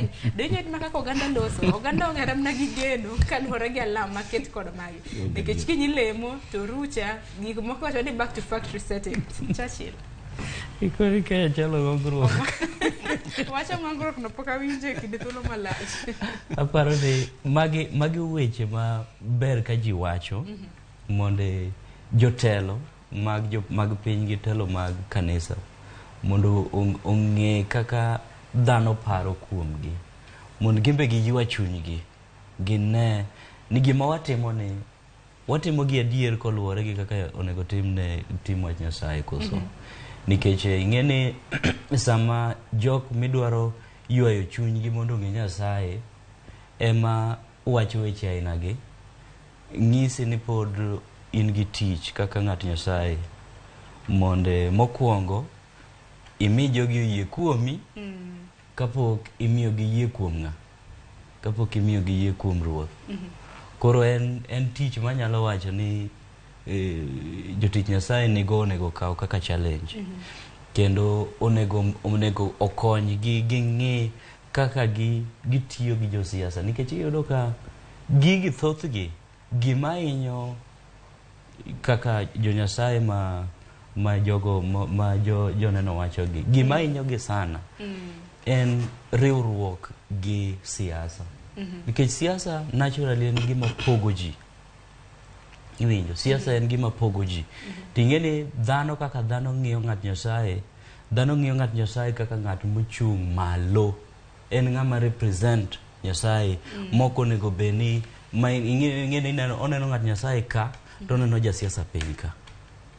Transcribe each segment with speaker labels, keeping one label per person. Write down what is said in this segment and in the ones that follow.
Speaker 1: Nyasaye. Donjo ma kaka oganda loso, oganda ong'ere mana gi geno kaluwore gi alam maket kod magi. Nikech kiny ilemo to rucha gik moko wacho ni back to factory settings. Churchill.
Speaker 2: Ikoni Kenya chalo gongruok.
Speaker 1: Wacho ng'ongruok no pok awinjo e kinde thuolo malach.
Speaker 2: Aparo ni magi weche ma ber ka ji wacho mondo jotelo mag piny gi telo mag kanisa mondo ong'e kaka dhano paro kuomgi, mondo gin be giywa chunygi gine ni gima watimo ni watimo gi adier koluwore gi kaka onego timne tim wach Nyasaye koso. Nikech ing'e ni sama jok midwaro ywayo chunygi mondo ong'e Nyasaye ema wacho weche aina gi, ng'isi ni pod in gi tich kaka ng'at Nyasaye mondo mokwongo imi jogi oyie kuomi kapok imiyo giyie kuom ng'a, kapok imiyo giyie kuom Ruoth. Koro en tich manyalo wacho ni jotich Nyasaye nigo onego kaw kaka challenge. Kendo onego okonygi ging'i kaka gitiyo gi josiasa, nikech iyudo ka gigi thothgi gima hinyo kaka jo Nyasaye ma jogo ma joneno wacho gi, gima hinyogi sana en riwruok gi siasa. Nikech siasa naturally en gima pogo ji. Iwinjo, siasa en gima pogo ji. Ting'e ni dhano kaka dhano ng'iyo ng'at Nyasaye, dhano ng'iyo ng'at Nyasaye kaka ng'at mochung' malo. En ng'ama represent Nyasaye. Mok onego bed ni ma ing'e ni oneno ng'at Nyasaye ka to oneno jasiasa piny ka.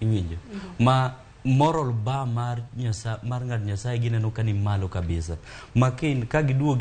Speaker 2: Iwinjo? Ma moral bar mar ng'at Nyasaye gineno ka ni malo kabisa. Ma ka giduogo